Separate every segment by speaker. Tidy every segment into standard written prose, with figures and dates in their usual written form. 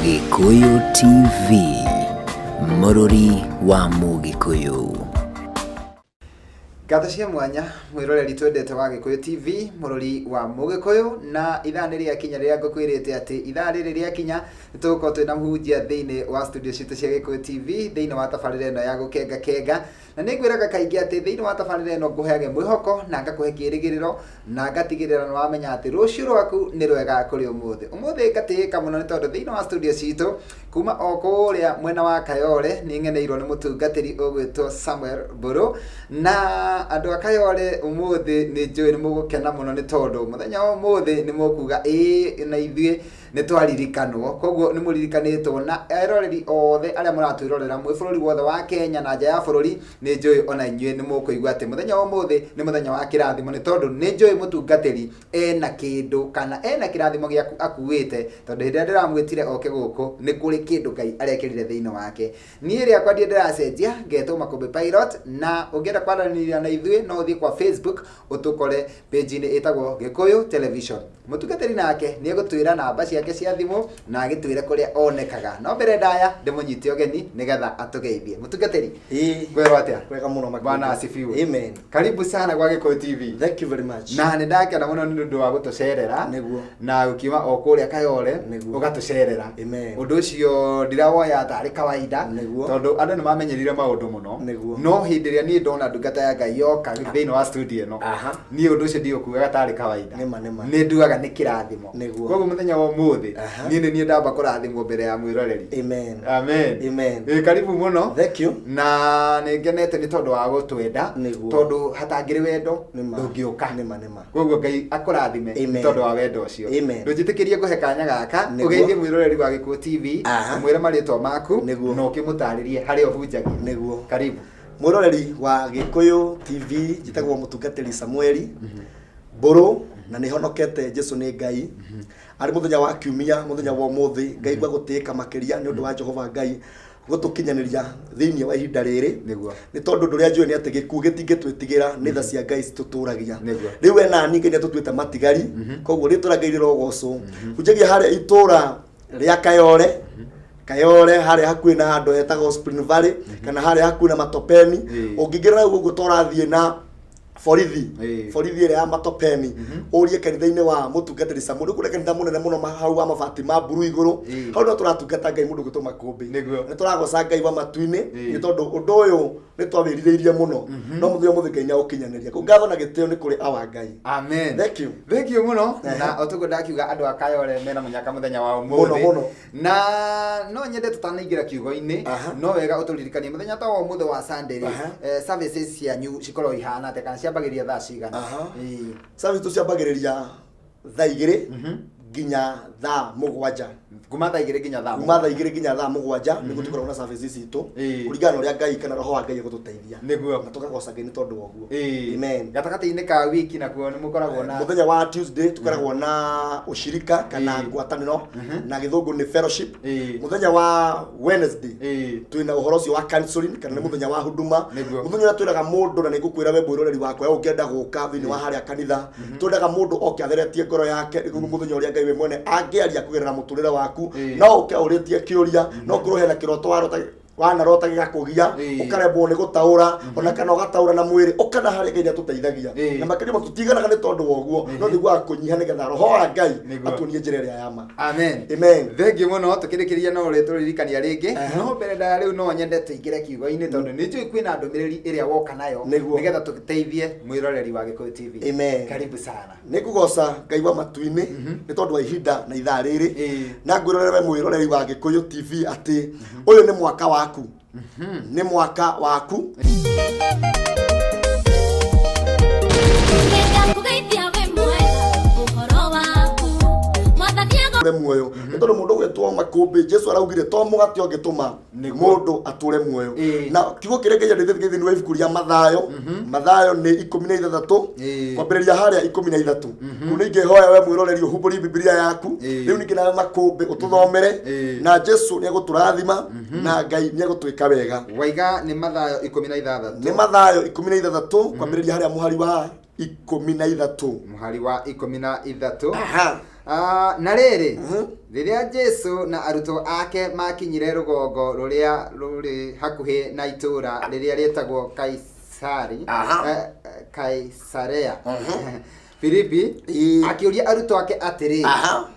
Speaker 1: Gĩkũyũ TV, mũrũri wa Mũgĩkũyũ.
Speaker 2: Ngatho cia mwanya mwĩroreri twendete wa Gĩkũyũ TV, mũrũri wa Mũgĩkũyũ, na ithaa nĩ rĩakinya rĩrĩa ngũkwĩrĩte atĩ ithaa rĩrĩ rĩakinya nĩ tũgũkorwo twĩna mũhunjia thĩinĩ wa studio citũ cia Gĩkũyũ TV thĩinĩ wa tabarĩra ĩno ya Gũkenga Kenga. Na nĩ ngwĩraga kaingĩ atĩ thĩinĩ wa tabarĩra ĩno ngũheage mwĩhoko na ngakũhe kĩrĩgĩrĩro na ngatigĩrĩra nĩ wamenya atĩ rũciũ rwaku nĩ rwega kũrĩ ũmũthĩ. Ũmũthĩ ngatĩĩka mũno nĩ tondũ thĩinĩ wa studio citũ kuma o kũrĩa mwena wa Kayole nĩ ng'eneirwo nĩ mũtungatĩri ũgwĩtwo Samuel Mbũrũ. Na andũ a Kayole ũmũthĩ nĩ njũĩ nĩ mũgũkena mũno nĩ tondũ mũthenya wa ũmũthĩ nĩ mũkuga ĩĩ na ithuĩ nĩ twaririkanwo. Koguo nĩ mũririkanĩtwo na eroreri othe arĩa mũratwĩrorera mwĩ bũrũri wothe wa Kenya na nja ya bũrũri, nĩ njũĩ ona inyuĩ nĩ mũkũigua atĩ mũthenya wa ũmũthĩ nĩ mũthenya wa kĩrathimo, nĩ tondũ nĩ njũĩ mũtungatĩri ena kĩndũ kana ena kĩrathimo gĩaku akuĩte, tondũ hĩndĩ ĩrĩa ndĩramwĩtire oke gũkũ nĩ kũrĩ kĩndũ Ngai arekĩrire thĩinĩ wake. Niĩ rĩakwa ndirĩ ndĩracenjia, ngetwo Makũmbĩ Pilot, na ũngĩenda kwaranĩria na ithuĩ no ũthiĩ kwa Facebook ũtũkore page-inĩ ĩtagwo Gĩkũyũ Television. Mũtungatĩri nake nĩ egũtwĩra namba ciake cia thimũ na agĩtwĩre kũrĩa onekaga. No mbere ndaya ndĩmũnyite ũgeni nĩgetha atũgeithie. Mũtungatĩri, kwĩrwo atĩa?
Speaker 3: Wega mũno Makũmbĩ.
Speaker 2: Bwana asifiwe.
Speaker 3: Amen.
Speaker 2: Karibu sana gwa Gĩkũyũ TV.
Speaker 3: Thank you very much.
Speaker 2: Na nĩ ndakena mũno nĩ ũndũ wa gũtũcerera.
Speaker 3: Nĩguo.
Speaker 2: Na gũkiuma o kũrĩa Kayole
Speaker 3: Nĩguo.
Speaker 2: ũgatũcerera.
Speaker 3: Amen.
Speaker 2: Ũndũ ũcio ndirawoya tarĩ kawaida.
Speaker 3: Nĩguo.
Speaker 2: Tondũ andũ nĩ mamenyerire maũndũ mũno.
Speaker 3: Nĩguo.
Speaker 2: No hĩndĩ ĩrĩa niĩ ndona ndungata ya Ngai yoka thĩinĩ wa studio ĩno.
Speaker 3: Aha.
Speaker 2: Niĩ ũndũ ũcio ndiũkuaga tarĩ kawaida.
Speaker 3: Nĩma, nĩma.
Speaker 2: Nĩ nduaga nĩ kĩrathimo.
Speaker 3: Nĩguo.
Speaker 2: Koguo mũthenya wa ũmũthĩ
Speaker 3: Aha.
Speaker 2: niĩ nĩ niĩ ndamba kũrathimwo mbere ya mwĩroreri.
Speaker 3: Amen.
Speaker 2: Amen.
Speaker 3: Amen.
Speaker 2: Ĩ, karibu mũno.
Speaker 3: Thank you.
Speaker 2: Na nĩ ngenete nĩ tondũ wa gũtwenda.
Speaker 3: Nĩguo.
Speaker 2: Tondũ hatangĩrĩ wendo
Speaker 3: Nĩma.
Speaker 2: ndũngĩũka.
Speaker 3: Nĩma, nĩma.
Speaker 2: Koguo Ngai akũrathime nĩ
Speaker 3: Amen.
Speaker 2: tondũ wa wendo ũcio.
Speaker 3: Amen.
Speaker 2: Ndũnjĩtĩkĩrie ngũhe kanya gaka
Speaker 3: Nĩguo.
Speaker 2: ũgeithie mwĩroreri wa Gĩkũyũ TV,
Speaker 3: Aha.
Speaker 2: ũmwĩre marĩtwa maku
Speaker 3: Nĩguo.
Speaker 2: na ũkĩmũtarĩrie harĩa ũhunjagia.
Speaker 3: Nĩguo.
Speaker 2: Karibu.
Speaker 3: Mwĩroreri wa Gĩkũyũ TV, njĩtagwo mũtungatĩri Samueli Mbũrũ na nĩ honokete Jesu nĩ Ngai. Arĩ mũthenya wa kiumia, mũthenya wa ũmũthĩ, ngaigua gũtĩĩka makĩria nĩ ũndũ wa Jehova Ngai gũtũkinyanĩria thĩinĩ wa ihinda rĩrĩ.
Speaker 2: Nĩguo.
Speaker 3: Nĩ tondũ ũndũ ũrĩa njũĩ nĩ atĩ gĩkuũ gĩtingĩtwĩtigĩra, nĩ tha cia Ngai citũtũragia.
Speaker 2: Nĩguo.
Speaker 3: Rĩu we na niĩ Ngai nĩ atũtuĩte matigari, koguo rĩtwa rĩa Ngai rĩrogocwo. Hunjagia harĩa itũra rĩa Kayole, Kayole harĩa hakuhĩ na handũ hetagwo Spring Valley, kana harĩa hakuhĩ na Matopeni. Ũngĩingĩra hau ũguo ta ũrathiĩ na borithi, borithi ĩrĩa ya Matopeni, ũrie kanitha-inĩ wa mũtungatĩri Samuel, kũrĩ kanitha mũnene mũno hau wa mabati ma mburu igũrũ. Hau no tũratungata Ngai mũndũ gwĩtwo Makũmbĩ.
Speaker 2: Nĩguo.
Speaker 3: Nĩ tũragoca Ngai wa matu-inĩ nĩ tondũ ũndũ ũyũ nĩ twawĩrirĩirie mũno, no mũthenya ũmũthĩ Ngai nĩ aũkinyanĩria. Kũu ngatho na gĩtĩo nĩ kũrĩ awa Ngai.
Speaker 2: Amen.
Speaker 3: Thank you.
Speaker 2: Thank you mũno.
Speaker 3: Ehe.
Speaker 2: Na otoguo ndakiuga andũ a Kayole mena mũnyaka mũthenya wa ũmũthĩ.
Speaker 3: Mũno, mũno.
Speaker 2: Na no nyende tũtanaingĩra kiugo-inĩ,
Speaker 3: Aha.
Speaker 2: no wega ũtũririkanie mũthenya ta wa ũmũthĩ wa Sunday rĩ,
Speaker 3: Aha.
Speaker 2: services cianyu cikoragwo ihana atĩa kana ciambagĩrĩria thaa cigana?
Speaker 3: Aha.
Speaker 2: Ĩĩ.
Speaker 3: Service tũciambagĩrĩria thaa 2 nginya thaa 7.
Speaker 2: Kuma thaa 2 nginya thaa
Speaker 3: Kuma thaa 2 nginya thaa 7 nĩguo tũkoragwo na services citũ, kũringana na ũrĩa Ngai kana roho wa Ngai egũtũteithia.
Speaker 2: Nĩguo.
Speaker 3: Na tũkagoca Ngai nĩ tondũ wa ũguo.
Speaker 2: Ĩĩ.
Speaker 3: Amen.
Speaker 2: Gatagatĩ-inĩ ka wiki nakuo nĩ mũkoragwo na
Speaker 3: mũthenya wa Tuesday tũkoragwo na ũshirika kana ngwatanĩro, na gĩthũngũ nĩ fellowship. Mũthenya wa Wednesday twĩna ũhoro ũcio wa counseling kana nĩ mũthenya wa huduma.
Speaker 2: Nĩguo.
Speaker 3: Mũthenya ũrĩa twĩraga mũndũ, na nĩngũkwĩra we mwĩroreri wakwa, we ũngĩenda gũka thĩinĩ wa harĩa kanitha, twendaga mũndũ oke atheretie ngoro yake, nĩguo mũthenya ũrĩa Ngai we mwene angĩaria kũgerera mũtũrĩre waku, no ũke ũrĩtie kĩũria, no ũkorwo hena kĩroto warota wanarota gĩgakũgia, ũkaremwo nĩ gũtaũra, ona kana ũgataũra na mwĩrĩ, ũkana harĩa Ngai nĩatũteithagia. Na makĩria ma tũtiganaga nĩ tondũ wa ũguo, no tũiguaga kũnyiha nĩgetha roho wa Ngai atuonie njĩra ĩrĩa ya ma.
Speaker 2: Amen.
Speaker 3: Amen.
Speaker 2: Thank you mũno, tũkĩrĩkĩria no ũrĩtũririkania rĩngĩ. No mbere ndaya rĩu no nyende tũingĩre kiugo-inĩ tondũ nĩ njũĩ kwĩna ndũmĩrĩri ĩrĩa woka nayo nĩgetha tũteithie mwĩroreri wa Gĩkũyũ TV.
Speaker 3: Amen.
Speaker 2: Karibu sana.
Speaker 3: Nĩ ngũgoca Ngai wa matu-inĩ nĩ tondũ wa ihinda na ithaa rĩrĩ, na ngwĩrorere we mwĩroreri wa Gĩkũyũ TV atĩ ũyũ nĩ mwaka waku, nĩ mwaka waku. Atũre muoyo nĩ tondũ mũndũ gwĩtwo Makũmbĩ, Jesu araugire to mũgate ũngĩtũma mũndũ atũre muoyo. Na kiugo kĩrĩa Ngai andĩkĩte thĩinĩ wa ibuku rĩa Mathayo, Mathayo nĩ 16, kwambĩrĩria harĩa 13. Kũu nĩ ingĩhoya we mwĩroreri ũhumbũrie Bibilia yaku. Rĩu ningĩ nawe Makũmbĩ ũtũthomere, na Jesu nĩ egũtũrathima na Ngai nĩ egũtwĩka wega.
Speaker 2: Waiga nĩ Mathayo 16?
Speaker 3: Nĩ Mathayo 16, kwambĩrĩria harĩa mũhari wa 13.
Speaker 2: Mũhari wa 13.
Speaker 3: Aha.
Speaker 2: Ah, na rĩrĩ, rĩrĩa Jesu na arutwo ake makinyire rũgongo rũrĩa rũrĩ hakuhĩ na itũũra rĩrĩa rĩtagwo Kaisari, Kaisarea Filipi, akĩũria arutwo ake atĩrĩ,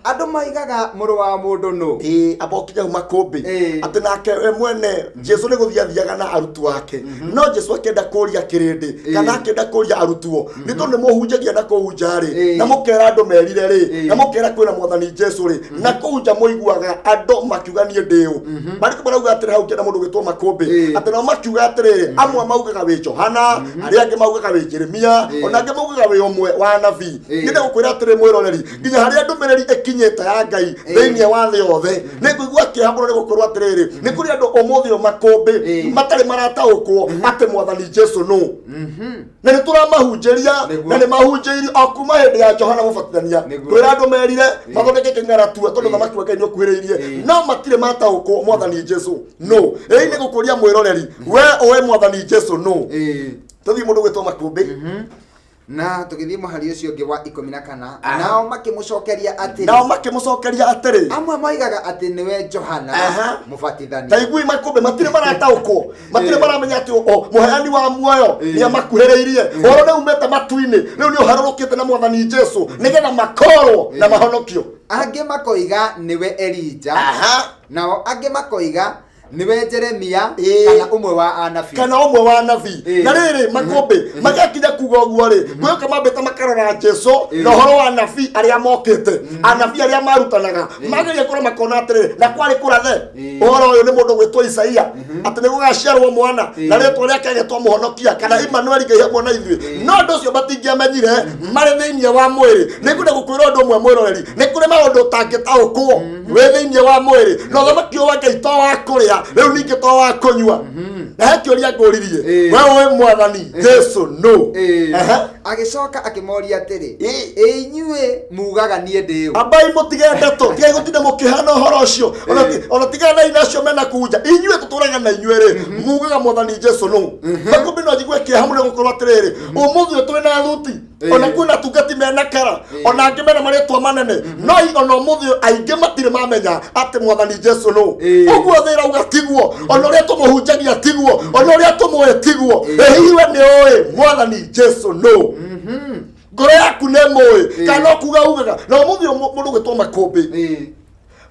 Speaker 2: andũ moigaga mũrũ wa mũndũ nũ?
Speaker 3: Ĩĩ, amba ũkinye hau makũmbĩ. Atĩ nake we mwene Jesu nĩ gũthiĩ athiaga na arutwo ake, no Jesu akĩenda kũria kĩrĩndĩ kana akĩenda kũria arutwo, nĩ tondũ nĩ mũhunjagia na kũu nja rĩ, na mũkera andũ merire rĩ, na mũkera kwĩna mwathani Jesu rĩ, na kũu nja mũiguaga andũ makiuga niĩ ndĩ ũ. Marĩkũ marauga atĩrĩ hau kĩenda mũndũ gwĩtwo makũmbĩ, atĩ nao makiuga atĩrĩrĩ, amwe maugaga wĩ Johana, arĩa angĩ maugaga wĩ Jeremia, ona angĩ maugaga wĩ ũmwe wa anabii. Nyende gũkwĩra atĩrĩ mwĩroreri, nginya harĩa ndũmĩrĩri ĩkinyĩte ya Ngai thĩinĩ wa thĩ yothe, nĩ ngũigua kĩeha mũno nĩ gũkorwo atĩrĩrĩ, nĩ kũrĩ andũ ũmũthĩ ũyũ makũmbĩ matarĩ marataũkwo atĩ mwathani Jesu nũ. Na nĩ tũramahunjĩria, na nĩ mahunjĩirio o kuma hĩndĩ ya Johana Mũbatithania, kwĩra andũ merire mathondeke kĩng'aratua tondũ thamaki wa Ngai nĩ ũkuhĩrĩirie, no matirĩ mataũkwo mwathani Jesu nũ. Ĩĩ nĩ gũkũria mwĩroreri, we ũĩ mwathani Jesu nũ? Tũthiĩ mũndũ gwĩtwo makũmbĩ.
Speaker 2: Na tũgĩthiĩ mũhari ũcio ũngĩ wa 14, nao makĩmũcokeria atĩrĩ,
Speaker 3: Nao makĩmũcokeria atĩrĩ,
Speaker 2: amwe moigaga atĩ nĩwe Johana Mũbatithania.
Speaker 3: Ta igui makũmbĩ matirĩ marataũkwo, matirĩ maramenya atĩ mũheani wa muoyo nĩ amakuhĩrĩirie, ũhoro nĩ umĩte matu-inĩ, rĩu nĩ ũharũrũkĩte na mwathani Jesu nĩgetha makorwo na mahonokio.
Speaker 2: Angĩ makoiga nĩwe Elija, nao angĩ makoiga nĩwe Jeremia, kana ũmwe wa anabii.
Speaker 3: Kana ũmwe wa anabii. Na rĩrĩ makũmbĩ magĩkinya kuga ũguo rĩ, gwĩka mambĩte makarora Jesu na ũhoro wa anabii arĩa mokĩte, anabii arĩa marutanaga, mageria kũrora makona atĩrĩrĩ, na kwarĩ kũrathe ũhoro ũyũ nĩ mũndũ gwĩtwo Isaia atĩ nĩ gũgaciarwo mwana na rĩtwa rĩake agetwo mũhonokia kana Immanueli, Ngai hamwe na ithuĩ. No ũndũ ũcio matingĩamenyire marĩ thĩinĩ wa mwĩrĩ. Nĩ ngwenda gũkwĩra ũndũ ũmwe mwĩroreri, nĩ kũrĩ maũndũ ũtangĩtaũkwo wĩ thĩinĩ wa mwĩrĩ, na ũthamaki ũyũ wa Ngai to wa kũrĩa rĩu, ningĩ to wa kũnyua. Na he kĩũria ngũririe, we ũĩ mwathani Jesu nũ?
Speaker 2: Agĩcoka akĩmoria atĩrĩ, ĩ inyuĩ mugaga niĩ ndĩ ũ?
Speaker 3: Ambai mũtige ndeto, tigai gũtinda mũkĩhana ũhoro ũcio. Ona tiganai na acio mena kunja, inyuĩ tũtũraga na inyuĩ rĩ, mugaga mwathani Jesu nũ? Makũmbĩ no njigue kĩeha mũno gũkorwo atĩrĩrĩ, ũmũthĩ ũyũ twĩna athuti, ona kwĩna atungati mena kara, ona angĩ mena marĩtwa manene, no ona ũmũthĩ ũyũ aingĩ matirĩ mamenya atĩ mwathani Jesu nũ. Ũguo thĩ ĩrauga tiguo, ona ũrĩa tũmũhunjagia tiguo, ona ũrĩa tũmũĩ tiguo. Ĩ hihi we nĩ ũĩ mwathani Jesu nũ? Ngoro yaku nĩ mũĩ kana no kuga ugaga? Na ũmũthĩ ũyũ mũndũ gwĩtwo makũmbĩ,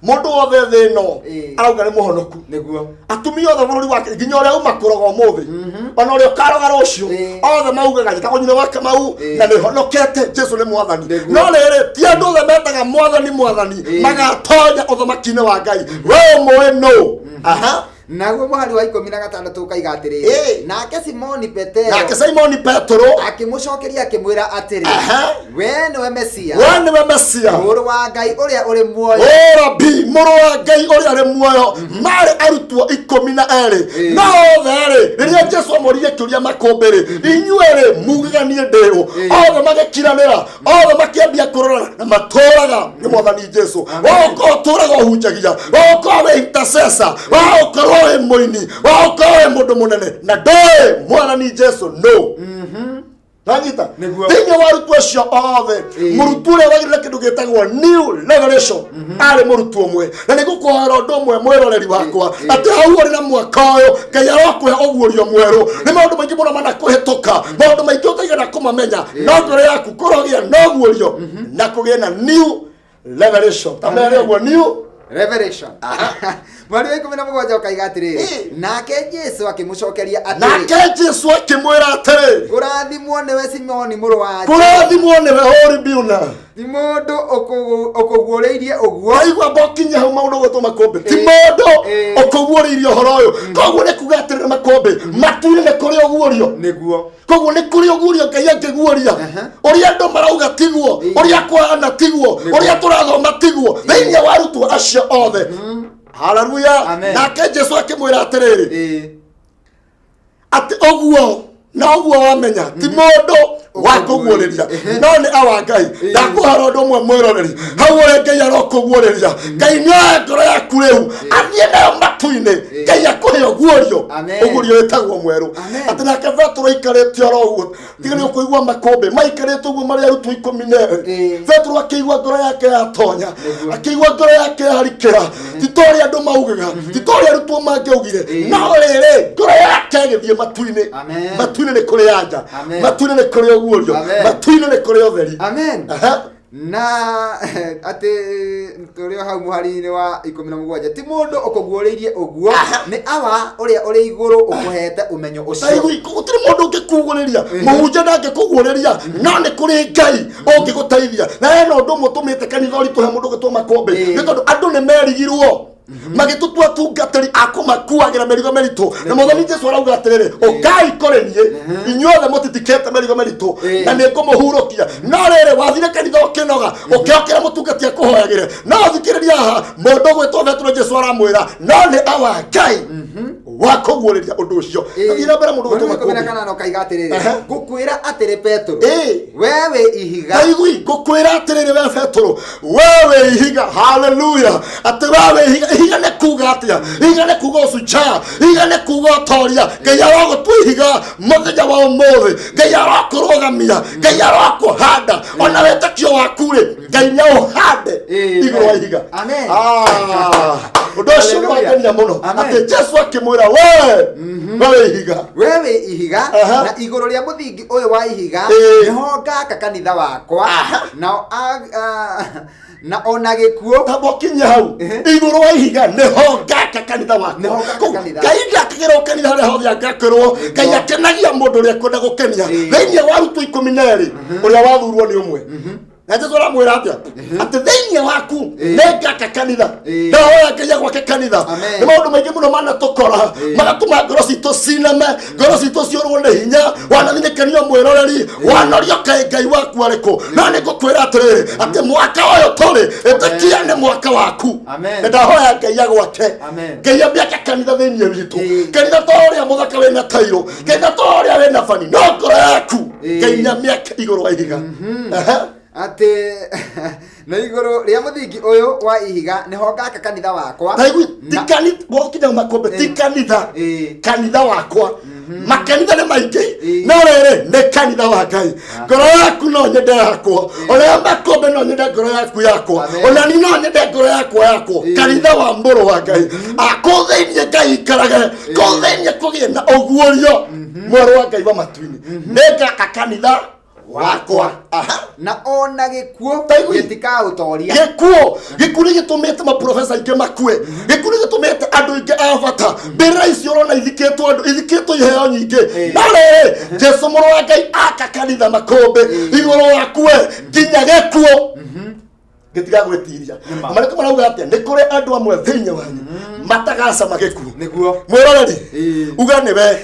Speaker 3: mũndũ wothe thĩ ĩno arauga nĩ mũhonoku. Atumia othe bũrũri wake, nginya ũrĩa uma kũroga ũmũthĩ, ona ũrĩa ũkaroga rũciũ, othe maugaga njĩtagwo nyina wa Kamau na nĩ honokete, Jesu nĩ mwathani. No rĩrĩ, ti andũ othe metaga mwathani mwathani magatonya ũthamaki-inĩ wa Ngai. We ũmũĩ nũ? Aha.
Speaker 2: Naguo mũhari wa 16 ũkaiga atĩrĩrĩ, nake Simoni Petero,
Speaker 3: Nake Simoni Petero
Speaker 2: akĩmũcokeria akĩmwĩra atĩrĩ, we nĩwe Mesia,
Speaker 3: We nĩwe Mesia,
Speaker 2: mũrũ wa Ngai ũrĩa ũrĩ muoyo.
Speaker 3: O rabi, mũrũ wa Ngai ũrĩa ũrĩ muoyo. Marĩ arutwo 12, no othe rĩ, rĩrĩa Jesu amoririe kĩũria makũmbĩ rĩ, inyuĩ rĩ mugaga niĩ ndĩ ũ? Othe magĩkiranĩra, othe makĩambia kũrora na matũraga nĩ mwathani Jesu. Waũkorwo ũtũraga ũhunjagia, waũkorwo wĩ intercessor, waũkorwo wĩ mũini, waũkorwo wĩ mũndũ mũnene na ndũĩ mwathani Jesu no nanyita. Thĩinĩ wa arutwo acio othe, mũrutwo ũrĩa wagĩrĩire na kĩndũ gĩtagwo new revelation arĩ mũrutwo ũmwe. Na nĩ ngũkũhoera ũndũ ũmwe mwĩroreri wakwa, atĩ hau ũrĩ na mwaka ũyũ Ngai arokũhe ũguũrio mwerũ. Nĩ maũndũ maingĩ mũno manakũhĩtũka, maũndũ maingĩ ũtaigana kũmamenya, no ngoro yaku kũrogĩa na ũguũrio na kũgĩe na new revelation. Ta mere ũguo, new
Speaker 2: revelation. Mweri wa 17 ũkaiga atĩrĩrĩ, nake Jesu akĩmũcokeria atĩrĩ,
Speaker 3: Nake Jesu akĩmwĩra atĩrĩ,
Speaker 2: kũrathimwo nĩwe Simoni mũrũ wa
Speaker 3: Kũrathimwo nĩwe ũribiuna,
Speaker 2: ti mũndũ ũkũguũrĩirie ũguo.
Speaker 3: Waigua mbokinya hau maũndũ gwĩtwo makũmbĩ, ti mũndũ ũkũguũrĩirie ũhoro ũyũ. Koguo nĩ kuga atĩrĩrĩ makũmbĩ, matu-inĩ nĩ kũrĩ ũguũrio. Koguo nĩ kũrĩ ũguũrio Ngai angĩguũria. Ũrĩa andũ marauga tiguo, ũrĩa kũhana tiguo, ũrĩa tũrathoma tiguo thĩinĩ wa arutwo acio othe. Haleluya.
Speaker 2: Amen.
Speaker 3: Nake Jesu akĩmwĩra atĩrĩrĩ, atĩ ũguo na ũguo wamenya ti mũndũ. Wa kũguũrĩria no nĩ awa Ngai. Ndakũhara ũndũ ũmwe mwĩroreri hau, ũrĩa Ngai arokũguũrĩria. Ngai nĩoe ngoro yaku rĩu athiĩ nayo matu-inĩ, Ngai akũhe ũguũrio.
Speaker 2: Amen.
Speaker 3: Ũguũrio wĩtagwo mwerũ.
Speaker 2: Amen.
Speaker 3: Atĩ nake Petero aikarĩte oro ũguo, tiga nĩ ũkũigua makũmbĩ maikarĩte ũguo marĩ arutwo 12. Petero akĩigua ngoro yake yatonya, akĩigua ngoro yake yarikĩra, ti ta ũrĩa andũ maugaga, ti ta ũrĩa arutwo mangĩaugire, no rĩrĩ, ngoro yake ĩgĩthiĩ matu-inĩ.
Speaker 2: Amen.
Speaker 3: Matu-inĩ nĩ kũrĩ anja.
Speaker 2: Amen.
Speaker 3: Matu-inĩ nĩ kũrĩ ũguũrio.
Speaker 2: Amen.
Speaker 3: Matu-inĩ nĩ kũrĩ ũtheri.
Speaker 2: Amen.
Speaker 3: Aha.
Speaker 2: Na atĩ tũrĩ o hau mũhari-inĩ wa 17, ti mũndũ ũkũguũrĩirie ũguo, nĩ Awa ũrĩa ũrĩ igũrũ ũkũhete ũmenyo ũcio.
Speaker 3: Taigui, gũtirĩ mũndũ ũngĩkuguũrĩria, mũhunjia ndangĩkũguũrĩria, no nĩ kũrĩ Ngai ũngĩgũteithia. Na hena ũndũ ũmwe ũtũmĩte kanitha ũritũhe mũndũ ũgĩtwo makũmbĩ, nĩ tondũ andũ nĩ merigirwo magĩtũtua atungatĩri a kũmakuagĩra mĩrigo mĩritũ, na Mwathani Jesu arauga atĩrĩrĩ, ũkai kũrĩ niĩ inyuothe mũtitikĩte mĩrigo mĩritũ, na nĩ ngũmũhurũkia. No rĩrĩ, wathire kanitha ũkĩnoga, ũkĩokĩra mũtungati akũhoyagĩre. No thikĩrĩria haha, mũndũ ũgwĩtwo Petero, Jesu aramwĩra no nĩ awa Ngai wa kũguũrĩria ũndũ ũcio. Thiĩ na mbere, mũndũ ũgwĩtwo
Speaker 2: Mweri wa ikũmi na
Speaker 3: Makũmbĩ.
Speaker 2: kanana ũkaiga atĩrĩrĩ, ngũkwĩra atĩrĩ Petero, we wĩ ihiga.
Speaker 3: Taigui, ngũkwĩra atĩrĩrĩ we Petero, we wĩ ihiga. Haleluya! Atĩ we wĩ ihiga. Ihiga nĩ kuga atĩa? Ihiga nĩ kuga ũcuca, ihiga nĩ kuga ũtoria. Ngai arogũtua ihiga mũthenya wa ũmũthĩ. Ngai arokũrũgamia, Ngai arokũhanda, ona wĩtĩkio waku rĩ, Ngai nĩ aũhande igũrũ wa ihiga.
Speaker 2: Amen.
Speaker 3: Ah, ũndũ ũcio nĩ
Speaker 2: Hallelujah.
Speaker 3: wangenia mũno.
Speaker 2: Amen.
Speaker 3: Atĩ Jesu akĩmwĩra we wĩ ihiga.
Speaker 2: We wĩ ihiga, na igũrũ rĩa mũthingi ũyũ wa ihiga nĩho ngaka kanitha wakwa, nao na ona gĩkuũ
Speaker 3: Tamba ũkinye hau. Igũrũ wa ihiga nĩho ngaka kanitha wakwa.
Speaker 2: Nĩho ngaka
Speaker 3: Kũu,
Speaker 2: kanitha.
Speaker 3: Ngai ndakagĩrwo kanitha harĩa hothe angakĩrwo. Ngai akenagia mũndũ ũrĩa ekwenda gũkenia. Thĩinĩ wa arutwo 12, ũrĩa wathurwo nĩ ũmwe, na Jesu aramwĩra atĩa? Atĩ thĩinĩ waku nĩ ngaka kanitha. Ndahoya Ngai agwake kanitha.
Speaker 2: Amen.
Speaker 3: Nĩ maũndũ maingĩ mũno manatũkora magatũma ngoro citũ ciname, ngoro citũ ciũrwo nĩ hinya, wanathinĩkĩrio mwĩroreri, wanorio kaĩ Ngai waku arĩkũ. No nĩ ngũkwĩra atĩrĩrĩ, atĩ mwaka ũyũ tũrĩ, ĩtĩkia nĩ mwaka waku.
Speaker 2: Amen.
Speaker 3: Na ndahoya Ngai agwake.
Speaker 2: Amen.
Speaker 3: Ngai amĩake kanitha thĩinĩ witũ, kanitha ta ũrĩa mũthaka wĩna tairũ, kanitha ta ũrĩa wĩna bani, no ngoro yaku Ngai nĩamĩake igũrũ wa ihiga. Aha.
Speaker 2: Atĩ na igũrũ rĩa mũthingi ũyũ wa ihiga nĩho ngaka kanitha wakwa.
Speaker 3: Taigui, ti kanitha wokinya makũmbĩ, ti kanitha, kanitha wakwa. Makanitha nĩ maingĩ, no rĩrĩ nĩ kanitha wa Ngai. Ngoro yaku no nyende yakwa, ona makũmbĩ no nyende ngoro yaku yakwa.
Speaker 2: Amen.
Speaker 3: Ona ni no nyende ngoro yakwa yakwa, kanitha wa mũrũ wa Ngai akũ thĩinĩ. Ngai ikarage kũu thĩinĩ, kũgĩe na ũguũrio mwerũ wa Ngai wa matu-inĩ. Nĩ ngaka kanitha wakwa. Aha.
Speaker 2: Na ona gĩkuũ
Speaker 3: Taigui.
Speaker 2: gĩtikaũtoria.
Speaker 3: Gĩkuũ nĩ gĩtũmĩte maprofesa aingĩ makue, gĩkuũ nĩ gĩtũmĩte andũ aingĩ a bata, mbĩrĩra icio ũrona ithikĩtwo andũ, ithikĩtwo iheo nyingĩ. No rĩrĩ, Jesu mũrũ wa Ngai aka kanitha makũmbĩ igũrũ waku we, nginya gĩkuũ gĩtigagwĩtiria. Marĩkũ marauga atĩa? Nĩ kũrĩ andũ amwe thĩinĩ wanyu matagacama gĩkuũ.
Speaker 2: Nĩguo.
Speaker 3: Mwĩroreri, uga nĩ we,